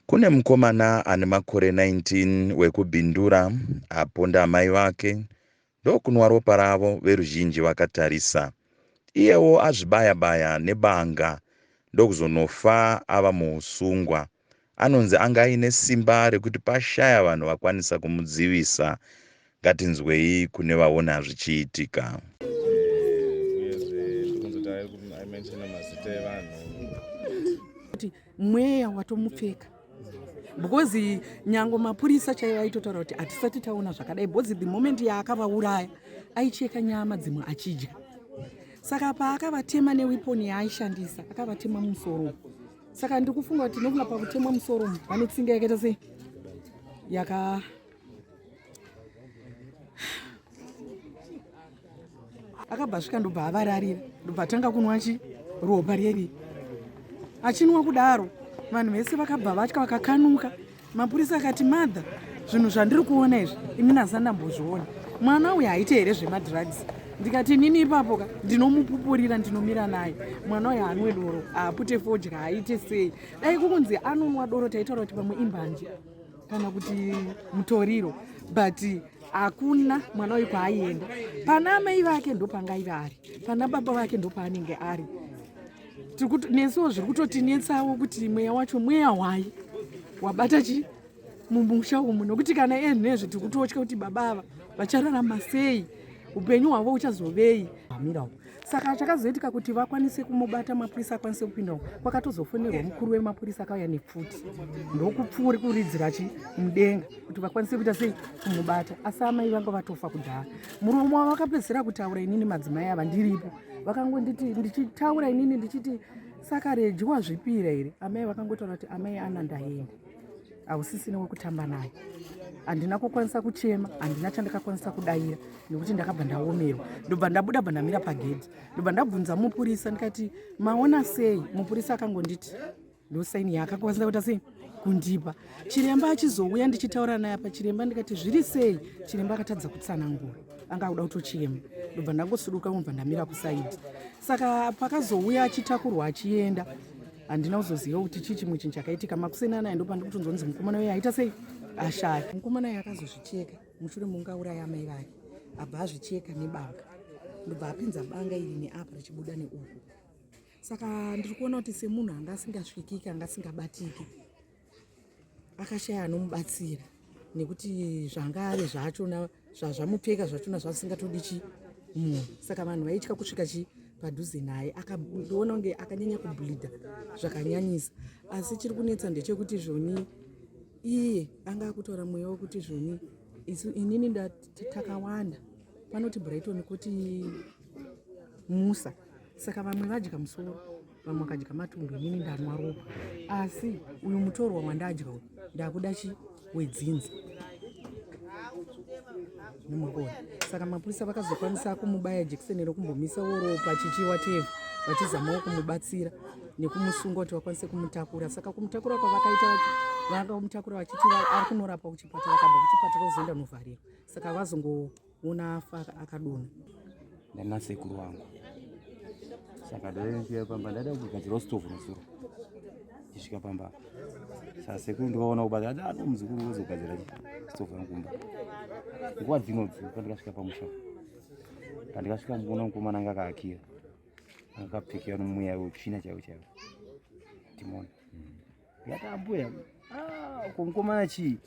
Kune mukomana ane makore 19 wekuBindura aponda amai vake ndokunwa ropa ravo veruzhinji vakatarisa. Iyewo azvibaya-baya nebanga ndokuzonofa ava muhusungwa. Anonzi anga aine simba rekuti pashaya vanhu vakwanisa kumudzivisa. Ngatinzwei kune vaona zvichiitika. Uyezve ndikunzoti aimenshona mazita evanhu. Kuti mweya watomupfeka because nyango mapurisa chaivo aitotaura kuti hatisati taona zvakadai because the moment yaakavauraya aicheka nyama dzimwe achidya. Saka paakavatema newiponi yaaishandisa akavatema musoro. Saka ndiri kufunga kuti tinofunga pakutemwa musoro vane tsinga yakaita sei yaka akabva asvika ndobva avararira ndobva atanga kunwa chi ropa rieri achinwa kudaro vanhu vese vakabva vatya vakakanuka. Mapurisa akati mother, zvinhu zvandiri kuona izvi ini nasa ndambozviona, mwana uyu haite here zvemadrugs? Ndikati inini ipapo ka ndinomupupurira, ndinomira naye, mwana uyu haanwe doro, haapute fodya, haaite sei. Dai kukunzi anonwa doro taitaura kuti pamwe imbanje kana kuti mutoriro, but hakuna mwana uyu kwaaienda. Pana amai vake ndopangaive ari, pana baba vake ndopaanenge ari. Nesuwo zviri kutotinetsawo kuti mweya wacho mweya hwai wabata chi mumusha umu, nokuti kana enhezvi tiri kutotya kuti baba ava vachararama sei, upenyu hwavo huchazovei. Saka chakazoitika kuti vakwanise kumubata, mapurisa akwanise kupinda, kwakatozofonerwa mukuru wemapurisa akauya nepfuti ndokupfuuri kuridzira chi mudenga kuti vakwanise kuita sei kumubata. Asi amai vanga vatofa kudhara. Muromo wavo vakapedzisira kutaura inini madzimai ava ndiripo, vakangonditi ndichitaura inini ndichiti saka Reji wazvipira here? Amai vakangotaura kuti amai ana ndaenda, hausisina wekutamba naye. Handina kukwanisa kuchema, handina chandakakwanisa kudaira nekuti ndakabva ndaomerwa. Ndobva ndabuda, bva ndamira pagedhi, ndobva ndabvunza mupurisa ndikati maona sei? Mupurisa akangonditi ndosaini yaakakwanisa kuita sei kundipa. Chiremba achizouya ndichitaura naye apa chiremba ndikati zviri sei? Chiremba akatadza kutsanangura, anga akuda kutochema. Ndobva ndangosuduka ndobva ndamira kusaidi. Saka pakazouya achitakurwa achienda, handina kuzoziva kuti chii chimwe chinhu chakaitika. Makuseni anaya ndopandiri kutonzwa kunzi mukomana uye aita sei ashaya. Mukomana uye akazozvicheka mushure mekunge auraya amai vake, abva azvicheka nebanga, ndobva apinza banga iri neapa richibuda neuku. Saka ndiri kuona kuti semunhu anga asingasvikiki, anga asingabatiki, akashaya anomubatsira nekuti zvanga ave zvachona zvazvamupfeka zvachona zvasingatodi chi munhu. Saka vanhu vaitya kusvika chi padhuze naye. Ndoona kunge akanyanya kubleeda zvakanyanyisa. Asi chiri kunetsa ndechekuti zvoni iye anga akutaura mweya wekuti zvoni isu inini takawanda panoti Brighton kuti Musa. Saka vamwe vadya musoro, vamwe vakadya matumbu, inini ndanwa ropa. Asi uyu mutorwa wandadya uyu ndakuda chi wedzinza nemurikuona. Saka mapurisa vakazokwanisa kumubaya jekiseni rekumbomisa ropa chichi whatever, vachizamawo kumubatsira nekumusunga kuti vakwanise kumutakura. Saka kumutakura kwavakaita, vakamutakura vachiti ari kunorapwa kuchipatara, akabva kuchipatara ozoenda novharirwa. Saka vazongoona afa akadonha. Ndana sekuru wangu, saka ndaienda pamba, ndaida kugadzirawo stove nezuro. Ndichisvika pamba saka sekuru ndikaona kubata ati ano muzukuru wozogadzira stove yangu kumba nguva dzinodzi. Pandikasvika pamusha, pandikasvika mukuona mukomana anga akaakira, akapfekera nomweya wetsvina chaiwo chaiwo timona. Ndikati ambuya, ko mukomana chii?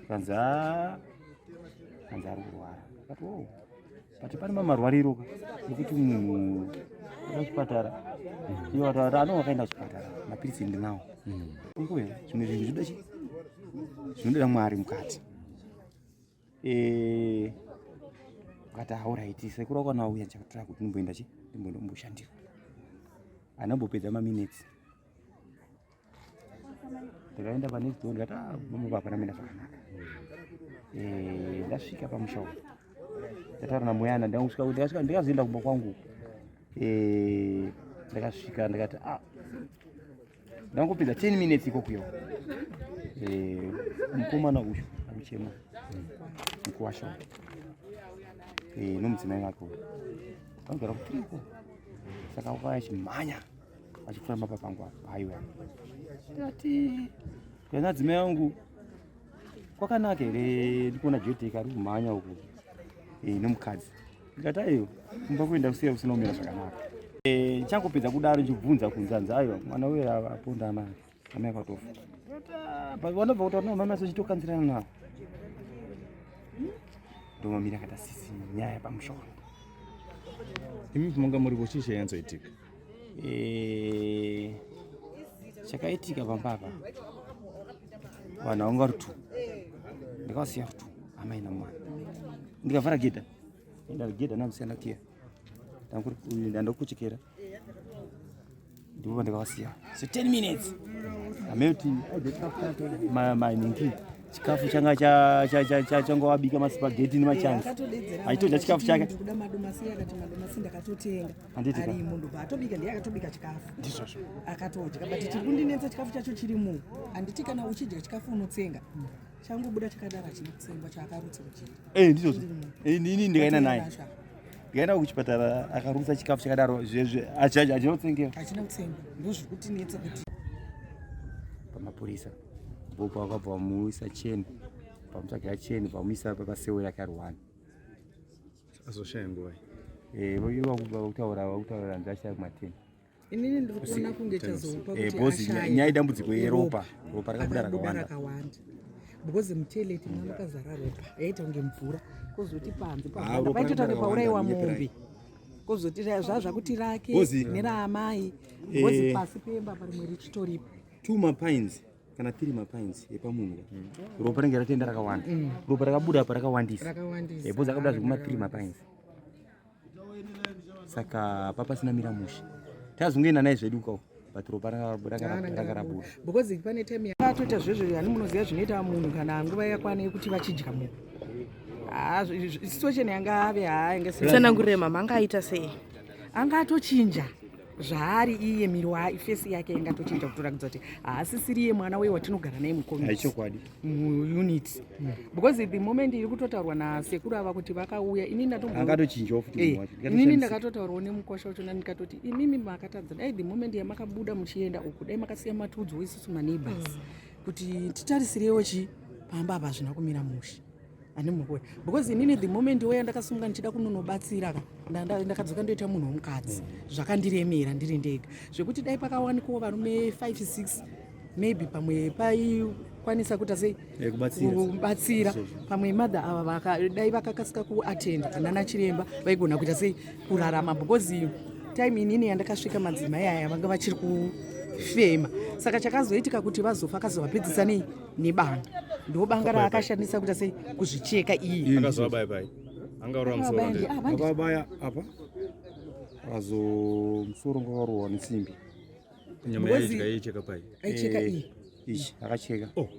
Kanzi kanzi ari kurwara. Akati oh, but pane mamarwariro ka ekuti munhu enda kuchipatara. Iye wataura ano wakaenda kuchipatara, mapiritsi ndinawo. Mbuya, zvimwe zvinhu zvinoda chi zvinoda Mwari mukati. Akati auraiti sekuru akwana auya ndichakutora kuti ndimboenda chi ndimboenda kumboshandira. Anambopedza maminutes. Ndakaenda panext door ndikati ah, mama hapana menda zvakanaka. Ndasvika pamusha uyu. Ndataura namuyana, ndakasvika ndakasvika ndikazoenda kumba kwangu. Ndakasvika ndikati ah, ndangopedza 10 minutes ikokuyo. Mukomana uyu akuchema mukuwasha nomudzimai wake uyu vanogara kutiriko. Saka wakauya achimhanya achipfuura mapa pangu apa paiwe. Ndikati kana dzimai yangu kwakanaka here, ndikuona Jotek ari kumhanya uku nemukadzi. Ndikati aiwa, kumba kuenda kusiya kusina kumira zvakanaka. Ndichangopedza kudaro ndichibvunza kunze, hanzi aiwa, mwana uyo aponda amai, amai akatofa. Vanobva kutaura navo mama sochitokanzirana navo, ndomamira akati sisi nyaya pamushoro. Imi manga muripo, chii chainyatsoitika? Chakaitika pamba apa, vanhu vanga vari two, ndakavasiya vari two, amai namwana. Ndikavhara gedha, gedha namusiyana kiya, ndandokuchekera, ndipo pandakavasiya. So 10 minutes ameuti maningi chikafu changa changa wabika maspaghetti nemachansi, achitodya chikafu chake. Kuda madomasi, akati madomasi ndakatotenga. Handiti ka? Arimo, ndobva atobika, ndiye akatobika chikafu. Ndizvozvo. Akatodya, but chiri kundinetsa chikafu chacho chirimo. Handiti kana uchidya chikafu unotsenga? Changobuda chakadaro, hachina kutsengwa, chaakarutsa kuchiri. Ndizvozvo. Inini ndikaenda naye, ndikaenda kuchipatara, akarutsa chikafu chakadaro, hachina kutsengera. Hachina kutsengwa, ndozviri kutinetsa kuti Pamapurisa ndipo vakabva vamuisa cheni, pamutsvagira cheni, vamuisa pasewo yake ari one. Azoshaya nguvai? Vakutaura hanzi ashaya kuma10. Inini ndiri kuona kunge chazopa kuti Because ashaye nyaya yedambudziko yeropa, ropa rakabuda akabuda rakawanda. Rakawanda, because mutoilet mwa makazara ropa, yaita kunge mvura. Kozoti panze Ah, ropa paitoita kunge rakabuda paurayiwa rakawanda. mombe. Kozoti zvakuti rake neraamai, because pasi pemba parimwe richitoripo. Two mapints kana three mapints epamunhu, ropa ringe ratenda rakawanda, ropa rakabuda apa rakawandisa. Rakawandisa. Because akabuda zvekuma three mapints, saka papasina mira mushe, tazongoenda naye zvedu uko, but ropa ranga rabuda. Because pane time yakatoita zvezvo, hani munoziva zvinoita munhu kana nguva yakwana yekuti vachidya munhu. Ah, situation yanga ave haa inge Tsanangurire mama, anga aita sei? Anga atochinja zvaari iye, miri face yake yanga atochinja kutorakidza kuti haasisiri iye mwana uye watinogara naye mucommunity, Haichokwadi. Muunit, because the moment iri kutotaurwa nasekuru ava kuti vakauya, inini ndatombo Angatochinjawo futi munhu wacho. Inini ndakatotaurawo nemukwasha wachona, ndikatoti imimi makatadza, dai the moment yamakabuda muchienda uku, dai makasiya matiudzawo isusu maneighbors kuti titarisirewo chi pamba apa hazvina kumira mushe, handimukoni. Because inini the moment weya ndakasunga ndichida kunonobatsira ka, ndakadzoka ndoita munhu womukadzi, zvakandiremera ndiri ndega, zvekuti dai pakawanikwawo varume 5 6 maybe pamwe paikwanisa kuita sei? Kubatsira. Kubatsira. Pamwe mother ava dai vakakasika kuatenda nana chiremba, vaigona kuita sei? Kurarama. Because time inini yandakasvika, madzimai aya vanga vachiri kufema. Saka chakazoitika kuti vazofa, akazovapedzisa nei? Nebanga. Ndo banga raakashandisa kuita sei? Kuzvicheka iye. Akazovabaya pai? Angaurova musoro? Akavabaya Ndee ah, bandit. Akabaya apa, akazo musoro ngakarohwa nesimbi. Nyama yaidya yaicheka pai? Aicheka iyi. Ichi akacheka. Oh.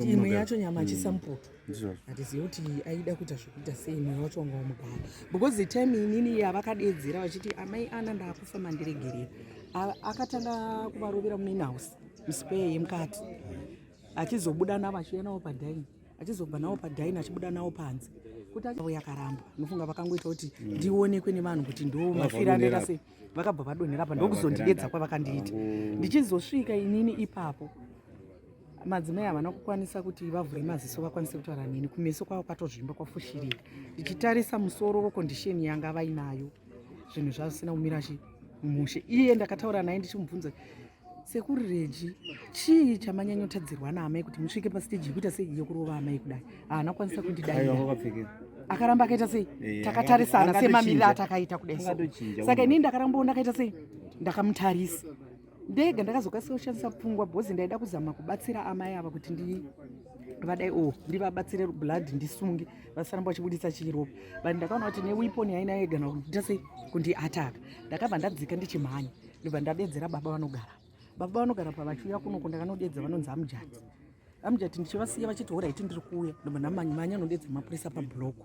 Imwe yacho nyama achisa mupoto. Ndizvozvo. Hatizivi kuti aida kuita zvekuita sei, mweya wacho wanga wamugara, because the time inini yavakadedzera vachiti amai ana ndakufa, mandiregerera, akatanga kuvarovera mumain house, muspare yemukati, achizobuda navo, achiuya navo padining, achizobva navo padining, achibuda navo panze kuti yakaramba. Nofunga vakangoita kuti ndionekwe nevanhu kuti ndo mafiro andaita sei. Vakabva vadonhera pa, ndokuzondidedza kwavakandiita. Ndichizosvika inini ipapo, madzimai havana kukwanisa kuti vavhure maziso vakwanise kutaura neni, kumeso kwavo kwatozvimba, kwafushirika. Ndichitarisa musoro, condition yanga vainayo, zvinhu zvasina kumira chi mushe. Iye ndakataura naye ndichimubvunza, sekuru Reji, chii chamanyanyotadzirwa naamai kuti musvike pastage yekuita sei, yekurova amai kudai? Haana kukwanisa kundidaira. Wakapfekera. Akaramba akaita sei? Takatarisana semamiriro atakaita kudai so. Angatochinja. Saka inini ndakarambawo ndakaita sei? Ndakamutarisa ndega. Ndakazokasika kushandisa pfungwa because ndaida kuzama kubatsira amai ava kuti ndi vadai o ndivabatsire blood, ndisunge vasaramba vachibudisa chiropa. But ndakaona kuti neweapon yainayo igana kuita sei? Kundiataka. Ndakabva ndadzika ndichimhanya, ndobva ndadedzera baba vanogara, baba vanogara pa. Vachiuya kunoko, ndakanodedza vanonzi Amujati. Amujati ndichivasiya vachiti alright, ndiri kuuya. Ndobva ndamhanya nodedza mapurisa pablock,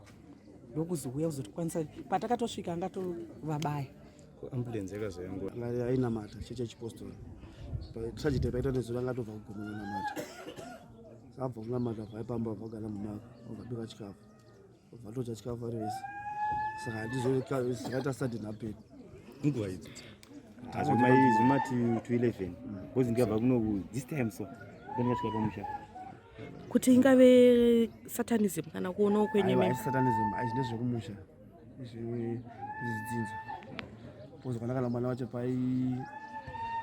ndokuzouya kuzotikwanisa. Patakatosvika angatovabaya. Ambulance yakazouya nguva? Anga ainamata chechi yechipostori. Tragedy paita nezuro, angatobva kugoma kunamata. Abva kunamata, bva aipamba, bva kugara mumaka, obva bika chikafu, obva atodya chikafu ari vese. Saka handizvakaita sudden happen. Nguva idzi? Zvima to 11 because ndikabva kunoku this time, so ndandikasvika pamusha. Kuti ingave satanism kana kuonawo kwenyu? Aiwa. Imimi? Haisi satanism, aizvi ndezvekumusha, zvidzinza, because kana mwana wacho pai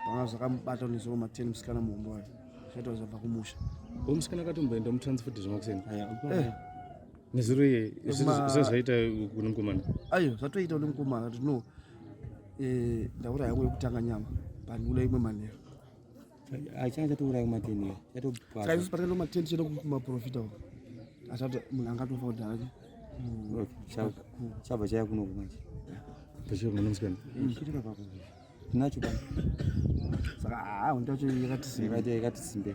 panga zvakamubata nezuro ma10, musikana muhombe wacho, zvaita zvabva kumusha. O, musikana akatomboenda mutransport zvemakuseni Eh. nezuro iye? Zvaita kune mukomana? Aiyo, zvatoita kune mukomana kuti no, ndaura yangu yekutanga nyama pandiuda imwe manheru. Changa chatouraya kumateni. Saka isusu patakaenda kuma10 tichienda kumaprofita uko, achati munhu angatofa kudhara. Chabva chaya kunoku manje. Pachio mwana musikana. Chitika papo tinacho pano. Saka haa, hondo yacho yakati simbe. Yakati simbe.